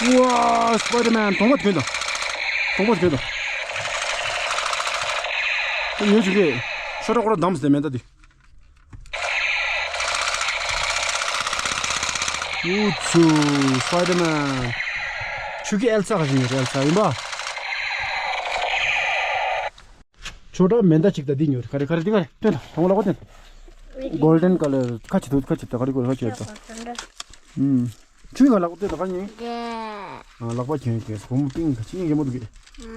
ཝ། སྤའི་ཌར་མེན་གདོང་པ་གྱོན་དང་། གདོང་པ་གྱོན་དང་། ཉོ་བཅུག་གི། ཤོ་ཏྲ་ཁོ་ར་བདམས་ཟེར་མེ་མདའ་དེ། ཨུ་ཚུ། སྤའི་ཌར་མེན། ཆུ་ཁྱི་ཨེལ་ས་ག་ཞིག་ཉོས་རེད། ཨེལ་ས་ཡིན་པ། ཆོས་གྲྭ་མེ་མདའ་གཅིག་དང་འདི་ཉོས། ག་རེ་ག་རེ། འདི་ག་རེ། སྟོན་དང་། དང་པོ་ལག་པ་སྟོན་དང་། གོལ་ཌེན་ཀ་ལར། ཁ་ཆེ་འདུག་ཁ་ཆེ་དང་། ག་རེ་གོ་ཁ་ཆེ་དང་། ཨུམ། ཁྱོད་ཀྱི་ལག་པ་སྟོན་དང་། ག་རེ་ཉོས། ཨ། ལག་པ་གྱོན་གྱོན། བུ་མོ་པིང་ག་ཅི་ཉིན་ཡོད་མོ་འདུག་གི།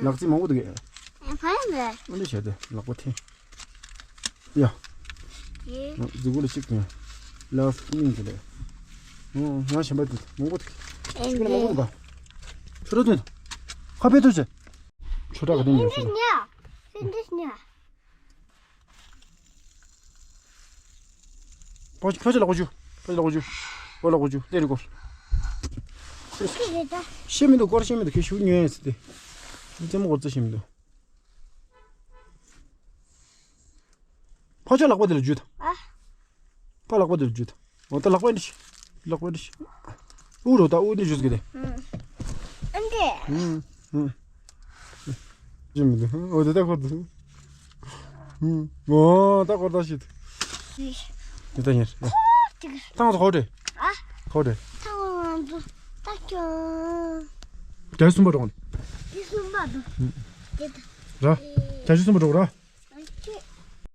ལག་རྩིས་མང་པོ་འདུག་གི། ཨ་འདི་བྱས་ཏེ་ལག་པ་འཐེན། ཡ། ཡེ། འཛུགས་གུ་ལ་གཅིག་གྱོན། ལག་སྙིང་གི་ལས། ང་གཞན་པ་འདུག་མང་པོ་འདུག་ཁྱོད་ཀྱི་ལ་མང་པོ་འདུག་ག་ཆོས་གྲྭ་སྟོན་དང་། ཁ་ཕྱེ་ཐུབ་ཟེར། ཆོས་གྲྭ་ག་དེ་ཉོས་ཟེར། ཕ་ཕ་ཅི་ལག་པ་འཇུ། ཕ་ཅི་ལག་པ་འཇུ། ཨོ་ལག་པ་འཇུ། དེ་རིང་སྐོར། ཤེས་མི་འདུག་སྐོར་ཤེས་མི་འདུག་ཁྱོད་ཤུགས་ཉོས་ཡིན་ཟེར་ཏེ། རྩེད་མོ་སྐོར་རྩེ་ཤེས་མི་འདུག་ཕ་ཅི་ལག་པ་དེ་ལ་འཇུ་དང་། ཨ། ཕ་ལག་པ་དེ་ལ་འཇུ་དང་། འོ་ད་ལག་པ་འདི་ཤི། ལག་པ་འདི་ཤི། ཨུ་རོ་ད་ཨུ་འདི་འཇུ་ཟེར་གི་དེ། ཨ་འདི། ཨུ། ཨུ། ཅི་མི་འདུག་འོ་དེ་ད་ཁོ་འདུག་ཨུ། འོ་ད་ཁོ་ད་ཤི་འདུག་འདི་ད་ཉེར། ཏང་ཚོ་ཧོ་དྲེ། ཨ། ཧོ་དྲེ། ཏང་ཚོ་ད་ཀྱང་། བརྒྱ་ཆ་གསུམ་པ་འགྲོ་གོ་ནི། བརྒྱ་ཆ་གསུམ་པ་འགྲོ། འདི་ད། ར། བརྒྱ་ཆ་གསུམ་པ་འགྲོ་གོ་ར།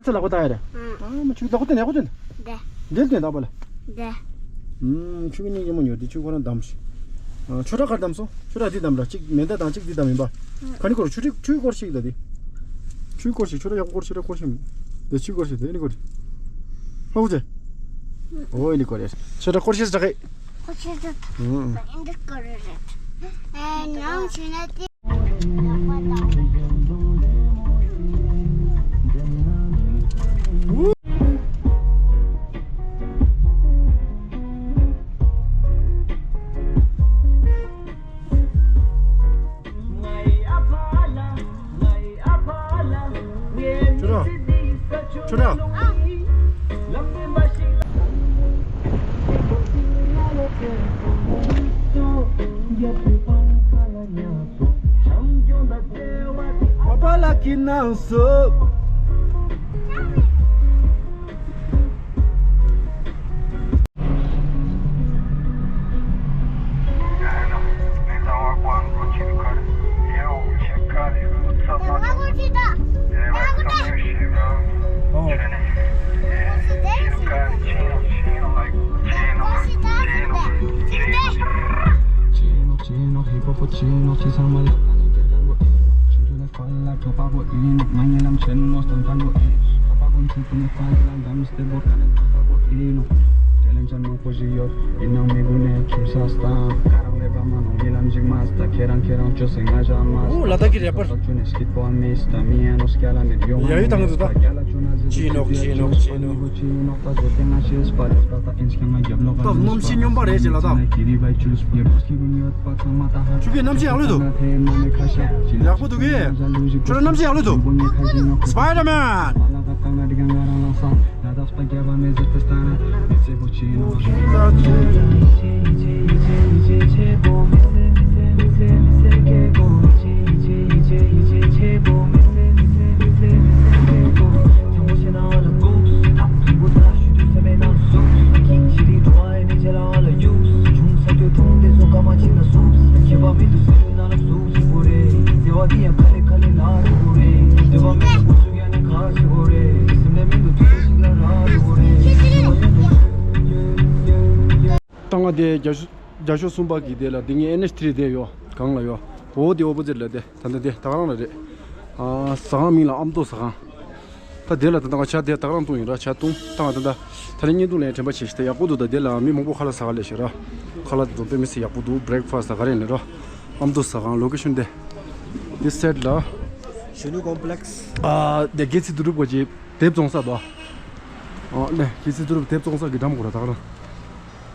ཚེ་ལག་པ་ལྟ་ཡ་རེད། ཨང་། ཨ་མ་ཆུ་ལག་པ་སྟོན། ལག་པ་སྟོན། འདི། འདིར་སྟོན་དང་པོ་ལ། འདི། ཨུམ། ཆུ་གི་སྙིང་རྗེ་མོ་ཉོ་དེ་ཆུ་ཁོ་རང་བདམས་ཤིག་ཨ། ཆོས་གྲྭ་གར་བདམས་སོང་། ཆོས་གྲྭ་འདི་བདམས་ར། གཅིག་མེ་མདའ་དང་གཅིག་འདི་བདམས་ཡིན་པ། ག་ནི་སྐོར། ཆུ་ཁྲི་ཆུའི་སྐོར་ཞིག་ད་འདི། ཆུའི་སྐོར་ཞིག་ཆོས་གྲྭ་ཡག་པོ་སྐོར། ཆོས་གྲྭ་སྐོར་ཞིག་འདི་ཆུའི་སྐོར་ཞིག་འདི་ནི་སྐོར། ཧ་གོ་ཚེ། ཨོ་ཨེ་ནི་སྐོར་རེད། ཆོས་གྲྭ་སྐོར་ཞིག་ད་གི། ཁོ་ཆོས་གྲྭ། ཨུམ། འདི་སྐོར་རེད། ཨེ་ནང་ཆོས་ན་དེ། ལག་པ་དང་། ནང་སོ། ཨོ་ལ་དྭགས་ཀྱི་རེ་པར། ཡ་ཡུ་དང་དུ་ད། ཅི་ནོག་ཅི་ནོག་ཅི་ནོག་ད་གནམ་གཤིས་སྨྱོན་པ་རེད་ཅེ་ལ་ད། ཆུ་གི་གནམ་གཤིས་ཡག་ལོས་འདུག་ཡག་པོ་འདུག་གི། ཁྱོད་རང་གནམ་གཤིས་ཡག་ལོས་འདུག Spider-Man. ཏང་ང་དེ་རྒྱ་ཤོ་རྒྱ་ཤོ་གསུམ་པ་གི་དེ་ལ་དེ་ངའི་ཨེན་ཨེཆ་ཐི་རི་དེ་ཡོད་གང་ལ་ཡོད། འོ་དེ་ཨོ་པོ་ཛིཊ་ལ་དེ་ད་ལྟ་དེ་ད་ག་རང་ལ་རེད། ཨ་ཟ་ཁང་མིང་ལ་ཨ་མདོ་ཟ་ཁང་། ད་དེ་ལ་ད་ལྟ་ང་ཆ་དེ་ད་ག་རང་བཏུང་ཡིན་ར་ཆ་བཏུང་ད་ང་ད་ལྟ་ད་ལྟ་བརྙན་ཐུང་ལེན་དྲན་པ་བྱེད་ཤི་ད་ཡག་པོ་འདུག་ད་དེ་ལ་མི་མང་པོ་ཁ་ལག་ཟ་ག་ལས་ཤི་ར་ཁ་ལག་དེ་ཚོ་དཔེ་མི་སྲིད་ཡག་པོ་འདུག་བྷི་རེག་ཕ་སི་ད་ག་རེ་ཡིན་ལ་ར་ཨ་མདོ་ཟ་ཁང་ལོ་ཀེ་ཤོན་དེ་དེ་སེཊ་ལ་གཞོན་ནུ་ཀོམ་པི་ལེགས་ཨ་དེ་སྒལ་ཚིགས་དུ་རུབ་གོ་ཅི་དེབ་བཙོང་ས་དོ། ཨ་ནས་ཁྱི་སི་ཐུ་རུབ་དེབ་བཙོང་ས་གི་འགྲམ་གོ་ར་ད་ག་རང་།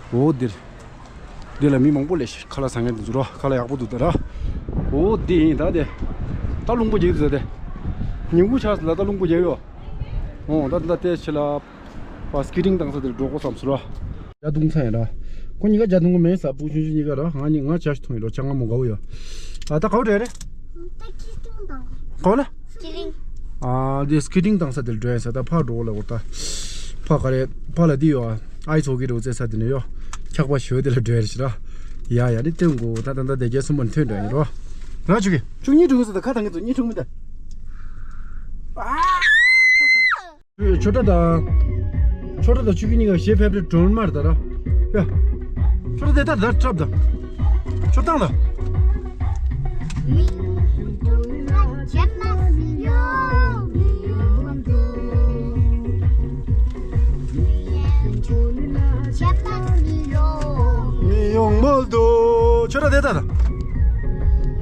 འོ་འདིར། འདི་ལ་མི་མང་པོ་ལས་ཤི་ཁ་ལག་ཟ་མཁན་འདི་ཚོ་ར་ཁ་ལག་ཡག་པོ་འདུག་ད་ར། འོ་འདི་ཡིན་ད་དེ། ད་རླུང་པོ་རྒྱག་འདུག་ད་དེ། ཉིན་གུང་ཆགས་སུ་ལ་ད་རླུང་པོ་རྒྱག་ཡོད། འོ་ད་ད་དེ་ཕྱི་ལ། པ་སི་ཀི་ཊིང་བཏང་ས་དེར་འགྲོ་དགོས་བསམ་སོང་ར། ཇ་འཐུང་ཚར་ཡིན་ར། ཁོ་གཉིས་ཀ་ཇ་འཐུང་གི་མེད་ས་སྤུ་ཆུང་ཆུང་གཉིས་ཀ་ར་ང་གཉིས་ང་ཇ་ཞིག་འཐུང་ཡིན་ར་ཇ་ང་མོ་དགའ་བོ་ཡོད། ཨ་ད་ག་བོ་འགྲོ་ཡ་རེད། ད་ཀི་ཀི་ཏུང་དང་། ག་བོ་ལ། སི་ཀི་ཊིང་། ཨ་འདི་སི་ཀི་ཊིང་བཏང་ས་དེར་འགྲོ་ཡ་ས་ད་ཕར་འགྲོ་གོ་ལ་གོ་ད། ཕ་ག་རེ་ཕ་ལ་འདི་ཡོད་ཨ་ཨའི་ཚོགས་ཀྱི་རོ་རྩེ་ས་དེ་ནས་ཡོད། འཁྱག་པ་ཞོ་དེ་ལ་འགྲོ་ཡ་རེད་ཤི་ར། ཡ་ཡ་ནི་སྟོན་གོ་ད་ད་ད་བདེ་རྒྱལ་གསུམ་པ་ནི་ཐོན་འགྲོ་ཡ་ཡིན་རོ། ར་ཆུ་གི་ཆུ་གཉིས་འགྲོ་གི་ས་ད་ཁ་ཐང་གི་ཚོ་གཉིས་འཁྲུག་མི་ད། ཆོ་གྲ་དང་། ཆོ་གྲ་དང་ཆུ་གི་གཉིས་ཀ་ཞེ་ཕེབས་ཏེ་གྲོལ་མར་ད་ར། ཡ། ཆོ་གྲ་དེ་ད་ད་ཁྲབ་ད། ཆོ་བཏང་ད། མི་ཡོང་མོལ་དུ་ཆོ་གྲ་དེ་ད་ད།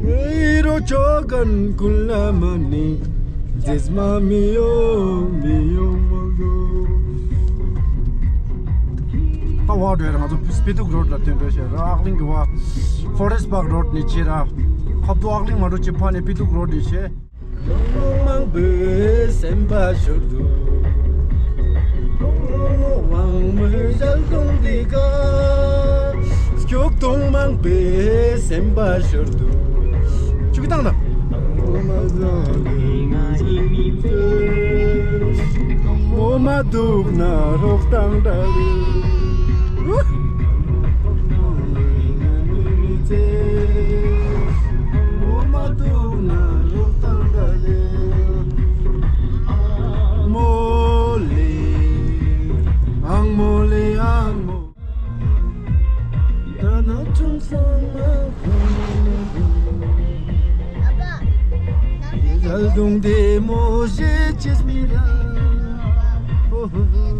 ཨི་རོ་ཅོ་གན་ཀུན་ལ་མ་ནི། རྗེས་མ་མི་ཡོང་མི་ཡོང་མོལ་དུ། ད་བ་འགྲོ་ཡ་ང་ཚོ་སྤི་ཏུག་རོ་ཌི་ལ་ཐོན་འགྲོ་ཤེས་ར་ཨག་གླིང་གི་བ། ཕོ་རེ་སི་ཊི་པཱརྐ་རོ་ཌི་ནས་ཆེ་ར། ཁབ་ཏུ་ཨག་གླིང་མ་འགྲོ་ཆེ་ཕ་ནས་སྤི་ཏུག་རོ་ཌི་ནས་ཆེ། མང་པོས་སེམས་པ་ཤོར་འདུག་དབང་མོས་ཞལ་གདོང་འདི་ཀ་སྐྱོག་དོང་མང་པོས་སེམས་པ་ཤོར་འདུག་ཆུ་གི་བཏང་དང་། འོ་མ་འདུག་ན་རོགས་བཏང་འདྲ་རེད།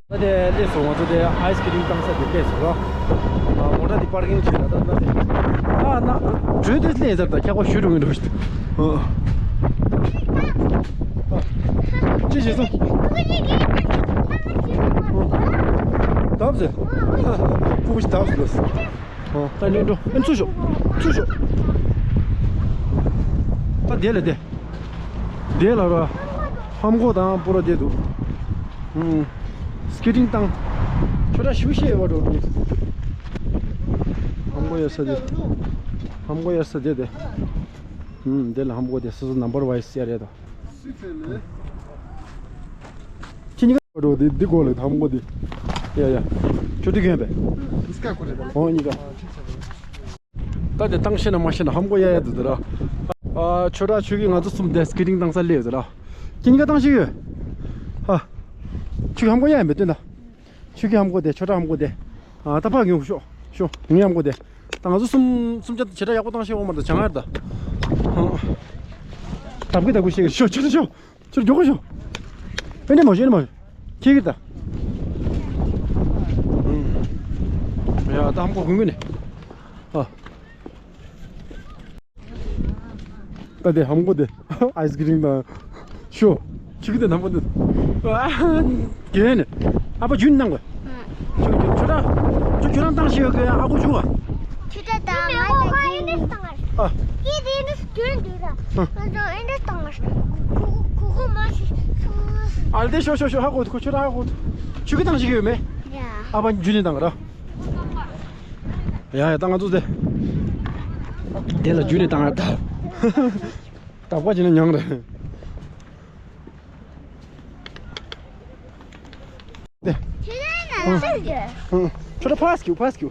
ད་དེ་སླེབས་སོང་ང་ཚོ་དེ་ཨའི་སི་ཀི་རིམ་བཏང་ས་དེ་སླེབས་སོང་རོ། མོ་ཊ་དེ་པར་ཀིང་བྱས་ན་ད་ད་དེ། ཨ་ན་བྲོས་དེ་སླེབས་ཚར་ད་འཁྱག་པ་ཞུ་འགྲོ་གི་འགྲོ་ཞིག་ཅི་བྱེད་སོང་། བརྡབས་ཟེར། ཕུ་བོ་ཞིག་བརྡབས་ཟེར། ད་ནི་འགྲོ་ཨེ་ཚུར་ཤོག་ཚུར་ཤོག་ད་དེ་ལ་དེ། དེ་ལ་ར། ཧམ་གོ་དང་པོ་ར་དེ་འདུག་ཧུམ། སི་ཀི་ཊིང་བཏང་། ཁྱོད་ར་ཞུ་ཤེས་བ་འགྲོ་འདུག་ཧམ་གོ་ཡར་ས་དེ། ཧམ་གོ་ཡར་ས་དེ་དེ། ཧུམ་དེ་ལ་ཧམ་གོ་དེ་སོ་སོ་ནམ་བར་ཝའི་སི་ཡ་རེད་དོ། ཁྱེད་གཉིས་ཀ་འགྲོ། འདི་འདི་གོ་ལེ། ཧམ་གོ་འདི། ཡ་ཡ། ཁྱོད་འདི་གན་པས། ཨོ་གཉིས་ཀ། ད་དེ་བཏང་ཤེས་ན་མ་ཤེས་ན་ཧམ་གོ་ཡ་ཡ་འདུག་དེ་ར། ཨ་ཁྱོད་ར་ཁྱོད་ཀྱིས་ང་ཚོ་གསུམ་དེ་སི་ཀེ་ཊིང་བཏང་ས་སླེབས་ཡོད་དེ་ར། ཁྱེད་གཉིས་ཀ་བཏང་ཤེས་ཡོད། ཨ། ཁྱོད་ཧམ་གོ་ཡ་ཡ་མེད་དོན་ད། ཁྱོད་ཀྱིས་ཧམ་གོ་དེ། ཁྱོད་ར་ཧམ་གོ་དེ། ཨ་ད་ཕར་ངས་ཤོག་ཤོག་ངས་ཧམ་གོ་དེ། ད་ང་ཚོ་གསུམ་གསུམ་ཆ་བྱེ་བྲག་ཡག་པོ་བཏང་ཤེས་འོང་མ་རེད་ད། བྱང་ཡར་ད། ཨ། དམ་གི་ད་གུ་ཤེས་ཤོག་ཤོག་ཤོག་ཁྱོད་མགྱོགས་པོ་ཤོག་ཨེ་འདྲ་མ་ཤོག་ཨེ་འདྲ་མ་ཤོག་ཁྱེད་ཀྱིས་ད། ཡ་ད་ཧམ་གོ་དགོས་མིན་ནི། ཨ། ད་དེ་ཧམ་གོ་དེ། ཨའི་སི་ཀི་རིམ་དང་། ཤོ། ཆུ་གི་དེ་ནམ་པོ་འདི། ཨ། རྒན་ནི། ཨ་ཕ་རྒྱུན་གནང་གི། ཁྱོད་ཁྱོད་ཁྱོད་རང་ཁྱོད་ཁྱོད་རང་བཏང་ཤེས་ཡོད་གི། ཨ་ཁུ་ཆུ་བ། ཁྱོད་ད་མ་ལ་ཨ། ཁྱེད་དེ་ནི་རྒྱུན་འདུག་ར། ཨ། ང་ཚོ་ཨེ་འདྲ་བཏང་བ། ཁོ་ཁོ་ཁོ་མ་ཤེས། ཨ་ལ་དེ་ཤོ་ཤོ་ཤོ། ཧ་གོ་ཁོ་ཁྱོད་རང་ཧ་གོ། ཆུ་གི་བཏང་ཤེས་ཡོད་མེད། ཡ། ཨ་ཕ་རྒྱུན་ནི་བཏང་གི་ར། ཡ་ཡ། ད་ང་ཚོ་དེ། དེ་ལ་རྒྱུན་ནི་བཏང་ཡ་ད། དག་པ་བྱས་ན་མྱང་རེད། དེ། ཁྱོད་ར་ཕ་སྐྱུ་ཕ་སྐྱུ།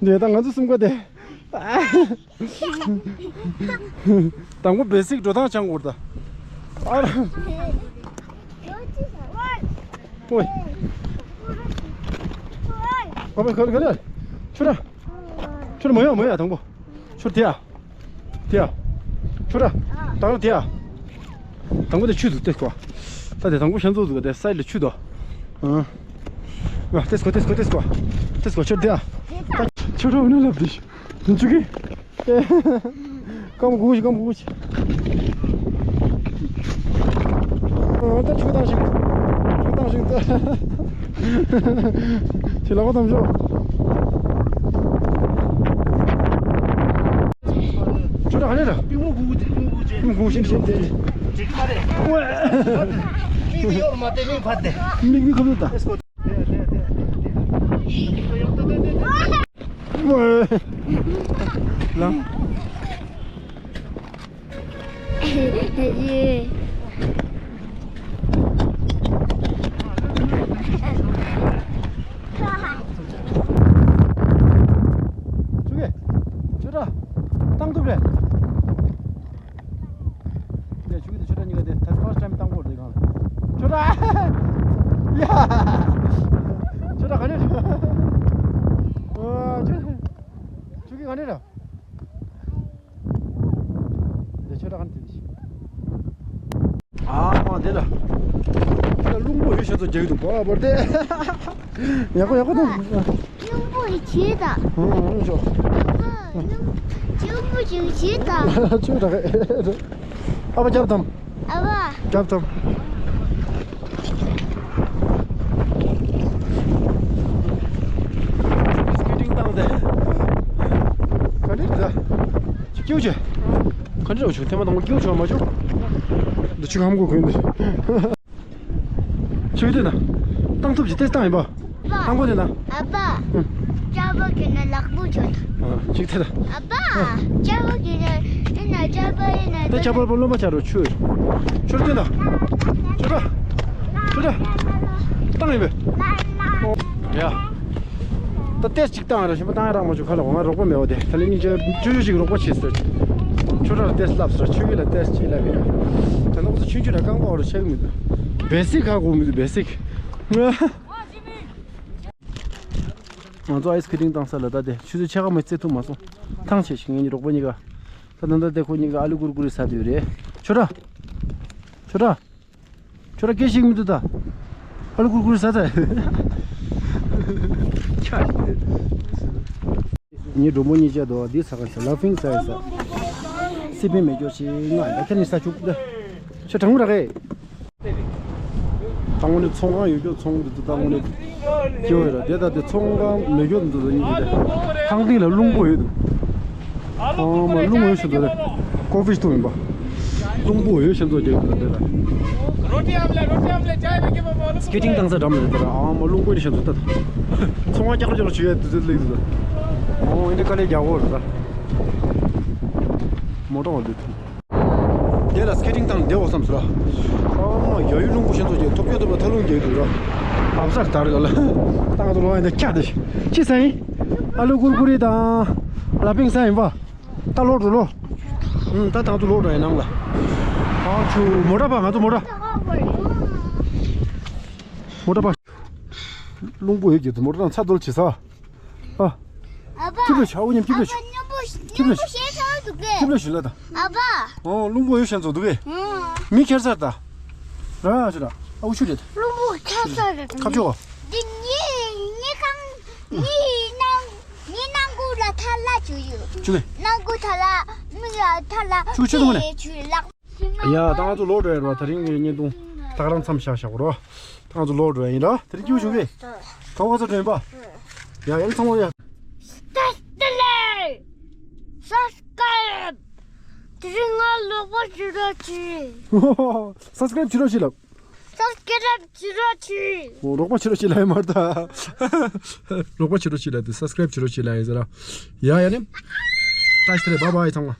དེ་ད་ང་ཚོ་གསུམ་ཀ་དེ། དང་པོ་བེ་སིག་འགྲོ་སྟངས་སྦྱང་དགོས་རེད་ད། ཨ་ར། ཨོའི། ཨ་ཕ་ག་ལེ་ག་ལེ། ཁྱོད་ར། ཁྱོད་ར་མ་ཡོང་མ་ཡོང་དང་པོ། ཁྱོད་དེ་ཡ། དེ་ཡ། ཁྱོད་ར། དང་ར་དེ་ཡ། དང་པོ་དེ་ཆུ་འདུག་ལྟོས་གོ། ད་དེ་དང་པོ་ཤན་ཚོ་འདུག་ག་དེ་སའིཌ་ལ་ཆུ་འདུག་ཨང་། ལྟོས་གོ་ལྟོས་གོ་ལྟོས་གོ། ལྟོས་གོ་ཁྱོད་དེ་ཡ། ད་ཁྱོད་ར་འོ་ན་ལབ་དེ། ཆུ་གི། སྐམ་གུ་ཞིག་སྐམ་གུ་ཞིག་ཨ་ད་ཆུ་བཏང་ཞིག་ཆུ་བཏང་ཞིག་ད། ཁྱེད་ལག་པ་བཏང་ཤོག་ཆུ་ར་ག་ནས་ར། པི་མོ་གུ་གུ་དེ། པི་མོ་གུ་གུ་ཞིག་ཞིག་དེ། འགྲིག་གི་མ་རེད། ཨོའི། མིག་མིག་ཡོར་མ་དེ་མིག་ཕར་དེ། མིག་མིག་ཁ་ལོ་ད། ལ། ཆུ་གེ། ཆུ་ར། བཏང་ཐུབ་རེད། ལས་ཆུ་གི་དེ་ཆུ་ར་གཉིས་ཀ་དེ་ད་ཕར་ཊའིམ་བཏང་དགོས་རེད་གང་ལ། ཆུ་ར། ཡ། ཆུ་ར་ག་ནས་རེད། ཨོ་ཆུ། ཆུ་གི་ག་ནས་རེད། དེ་ཆུ་ར་ག་ནས་དེ་ཞིག་ཨ་མ་དེ་ལ། དེ་ལ་རླུང་པོ་ཡོད་ཤ་ཚོ་རྒྱག་གི་འདུག་པ་བར་དེ། ཡག་པོ་ཡག་པོ་འདུག་རླུང་པོ་ཡི་བྱེད་ད། ཨང་ཨང་ཤོག་རླུང་རླུང་པོ་ཡི་བྱེད་ད། ཆུ་ར་ག་ཨ་ཕ་རྒྱབ་དམ། ཨ་ཕ། རྒྱབ་དམ། སི་ཀེ་ཊིང་བཏང་སྟེ། ག་འདྲ་རེད་ད། སྐྱིད་པོ་བྱས། ག་འདྲ་རེད་བྱུང་ཐེངས་མ་དང་པོ་སྐྱིད་པོ་བྱུང་མ་བྱུང་། འདི་ཆུ་ཁམ་གོ་གོན་འདི། ཆུ་དེ་ན། བཏང་ཐུབ་ཀྱི་ཏེས་བཏང་ཡིན་པ། ཨ་མགོ་དེ་ན། ཨ་ཕ། ཨུ། ཅ་བོ་གི་ན་ལག་པོ་ཆོད། ཨ་ཅིག་དེ་ན། ཨ་ཕ། ཅ་བོ་གི་ན་ཨེ་ན་ཅ་བོ་ཨེ་ན་ཏེ་ཅ་བོ་པོ་ལོ་མ་ཆ་རོ་ཆུ། ཆུར་དེ་ན། ཆུ་ར། ཆུ་ར། བཏང་ཡིན་པས། ཡ། ད་ཏེས་ཅིག་བཏང་ར་ཞིམ་པོ་བཏང་རག་མ་བྱུང་ཁ་ལ་འོང་ང་རོགས་པ་མེད་འོ་དེ་ད་ལེ་སྙིང་རྗེ་ཅུ་ཅུ་ཞིག་རོགས་པ་བྱེད་ཟེར། ཆུ་ར་ལ་ཏེས་ལབ་ཟེར་ཆུ་གི་ལ་ཏེས་ཅིག་ལབ་ཡིན། ད་ནོག་ཚོ་ཆུང་ཆུང་ར་རྐང་པ་འོ་ར་ཆགས་མི་འདུག་བེ་སིག་ཁ་གོ་མི་འདུག་བེ་སིག་ང་ཚོ་ཨའི་སི་ཀི་རིང་བཏང་ས་ལ་ད་དེ་ཆུ་ཚོད་ཕྱེད་ཀ་མ་རྩེ་ཐུབ་མ་སོང་། ཐང་ཆད་ཞིག་ངེད་གཉིས་རོགས་པ་གཉིས་ཀ་ད་ད་ད་དེ་ཁོ་གཉིས་ཀ་ཨ་ལུ་གུར་གུར་ཟ་དུས་རེད། ཆུ་ར། ཆུ་ར། ཁྱོད་ར་སྐད་ཤེས་མི་འདུག་ད། ཨ་ལུ་གུར་གུར་ཟ་ད། ཁྱ། ངའི་མགྲོན་པོ་གཉིས་ཆ་དོ་འདི་ས་ག་ས་ལ་ཕིང་ས་ཡི་ས། སི་པན་མེ་སྒྱོགས་ཤིག་ང་ད་ཁྱེད་ནི་ས་ཆུག་ད། ཁྱོད་གྲང་མོ་ར་གས། ད་དངོས་གནས་ཚོང་ཁང་ཡོད་རྒྱུ་ཚོང་འདི་ད་དངོས་གནས་སྐྱིད་པོ་ཡོད་ར་དེ་ད་དེ་ཚོང་ཁང་མེ་སྒྱོགས་འདི་ད་གཉིས་ཀྱི་དེ། ཁང་སྟེང་ལ་རླུང་པོ་ཡོད་འདུག་ཨ་མ་རླུང་ཡོད་ཤིན་ཏུ་རེད། ཀོ་ཕི་སྟོང་ཡིན་པ། རླུང་པོ་ཡོད་ཤིན་ཏུ་རྒྱག་གི་རེད་ད། སི་ཀེ་ཊིང་བཏང་ས་འགྲམ་རེད་ད་ར། ཨ་མ་རླུང་པོ་ཡོད་ཤིན་ཏུ་ད། ཚོང་བ་ཀྱག་ཀྱག་བྱེད་ཡ་དུས་ཚོད་སླེབས་འདུག་ཨོ་ཨིན་དྲ་དཀའ་ལས་རྒྱག་གོ་རེད་ད། མོ་ཊ་བ་འདུག་དེ་ལ་སི་ཀེ་ཊིང་བཏང་བསྡད་འོ་བསམ་སོང་ར། ཨ་མ་ཡ་ཡུལ་རླུང་བུ་ཞིག་ཚོ་ཅེ་ཐོབ་རྒྱུ་དུ་མ་ཐ་རླུང་རྒྱག་འདུག་ར། ཨབ་སར་དར་ག་ལ། ད་ང་ཚོ་ལོ་ཡིན་ད་ཁྱ་དེ། ཅི་ས་ཡིན། ཨ་ལུ་ཀུར་ཀུ་རེ་དང་། ལ་པིང་ས་ཡིན་པ། ད་ལོག་འགྲོ་ལོ། ཨུམ་ད་ད་ང་ཚོ་ལོག་འགྲོ་ཡིན་ནང་ལ། ཨ་ཆུ་མོ་ཊ་པ་ང་ཚོ་མོ་ཊ། མོ་ཊ་པ། རླུང་བུ་ཡོད་ཀྱི་འདུག་མོ་ཊ་ཚ་གདོལ་བྱེད་ས། ཨ། ཨ་ཕ། ཁྱི་ལོ་ཤ་འུ་མཉམ་ཁྱི་ལོ་ཤ། ཨ་ཕ་སྙོམས་པོ་ཁྱི་ལོ་སྙོམས་པོ་ཤ། བྱེད་ས་འདུག་གས། ཁྱི་ལོ་ཤི་ལ་ད། ཨ་ཕ། ཨོ་རླུང་བུ་ཡོད་ཤན་ཚོ་འདུག་གས། ཨང་། མི་ཁྱེར་ས་ད། ར་ཞུ་ར། ཨ་འུ་ཆུ་རེད། རླུང་བུ་ཁྱེར་ས་རེད། ཁ་ཕྱོགས། འདི་ཉི་ཉི་གང་ཉི་ནང་ཉི་ནང་ཁུལ་ལ་ཐ་ལ་ཆུ་ཡོད། ཆུ་གས། ནང་ཁུལ་ཐ་ལ་མི་ལ་ཐ་ལ་ཆུ་ཆུ་དུ་མ་ནས། ཆུ་ལག་ཡ་ད་ང་ཚོ་ལོག་འགྲོ་ཡ་རེད་བ། ད་རིང་གི་བརྙན་ཐུང་ད་ག་རང་མཚམས་བཞག་བཞག་རོ། ད་ང་ཚོ་ལོག་འགྲོ་ཡ་ཡིན་ར། དེ་རིང་སྐྱིད་པོ་བྱུང་གས། གང་བ་ཚོ་འགྲོ་ཡིན་པ། ཡ་ཡང་ཚང་མ་ཡ། སྟེ་སྟེ་ལེ། སབ་སི་ཀ་རབ། དེ་རིང་ང་ལོག་པ་བྱེད་རོགས་གྱིས། སབ་སི་ཀ་རབ་བྱེད་རོགས་གྱིས་ལབ། སབ་སི་ཀ་རབ་བྱེད་རོགས་གྱིས། འོ་རོགས་པ་བྱེད་རོགས་གྱིས་ལབ་ཡ་མ་རེད་ད། རོགས་པ་བྱེད་རོགས་གྱིས་ལབ་དེ་སབ་སི་ཀ་རབ་བྱེད་རོགས་གྱིས་ལབ་ཡ་ཡིན་ཟེར་ར། ཡ་ཡ་ནི། ད་ཞིག་རེད། བཱའི་བཱའི་ཚང་མ།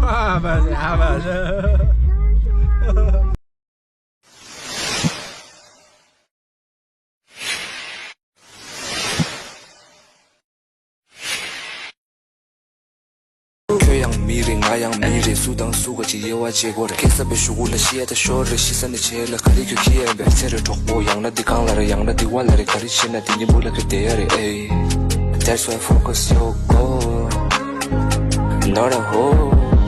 ཨ་བ་ཟེ་ཨ་བ་ཟེ། ཁྱོད་ཡང་མི་རེད། ང་ཡང་མི་རེད། སུ་དང་སུ་ག་ཅིག་དབྱེ་བ་འབྱེད་དགོས་རེད། སྐྱེས་ས་པའི་གཞུག་གུ་ལ་ཤི་ཡ་ད་ཤོར་རེད། ཤི་ས་ནས་བྱས་ལ་ག་རེ་ཁྱོད་ཁྱི་ཡ་ཡིན་པས། ཚེ་རེ་གྲོགས་པོ་ཡང་ན་འདི་གང་ལ་རེད། ཡང་ན་འདི་བ་ལ་རེད། ག་རེ་བྱེད་ན་འདི་གཉིས་པོ་ལ་ཁྱོད་བསྡད་ཡ་རེད། ཨེ། That's why focus your goal, not a hole.